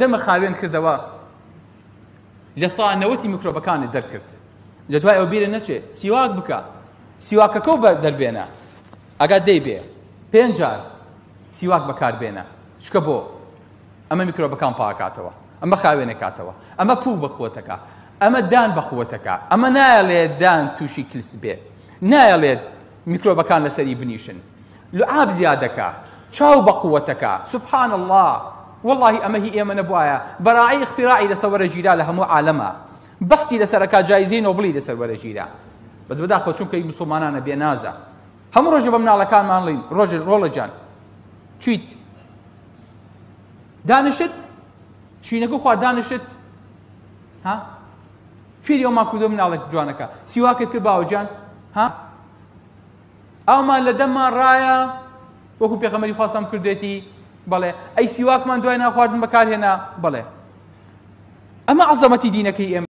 دەمە خاوێن کردەوە لە سا نەوەتی میکرۆبەکانت دەرکرد. لە دوای ئەوە بیرت نەچێ سیواک بکە، سیواکەکەو بە دەربێنە، ئەگات دەی بێ پێنج جار سیواک بەکار بێنە، چکە بۆ ئەمە میکرۆبەکان پاکاتەوە، ئەمە خاوێنەکاتەوە، ئەمە پوو بە قوتەکە، ئەمە دان بە قوتەکە، ئەمە نایەڵێت دان تووشی کلس بێت، نایەڵێت میکرۆبەکان لەسەری بنیشن. لعاب زیادەکا چاو بە قوتەکا سبحان اللە وەڵاهی ئەمە هی ئێمە نەبوایە بەراعی اختراعی لەسەر وەرەگیرا لە هەموو عالەما بەحسی لەسەر ئەکا جایزەی نۆبڵی لەسەر وەرەگیرا بەس بەداخەوە چونکە هی مسوڵمانانە بێنازە هەموو ڕۆژێ بە مناڵەکانمان ڵین ڕۆژێ ڕۆڵە گیان چیت دانیشت شینەکە خوارد دانیشت ها فێری ئەومان کردو مناڵێک جوانەکە سیواکت کرد باوە گیان ها ئاومان لە دەممان ڕایە وەکو پێغەمبەری خوا سەم کردێتی بەڵێ ئەی سیواکمان دوای ناخواردن بەکارهێنا بەڵێ ئەمە عەزەمەتی دینەکەی ئێمە.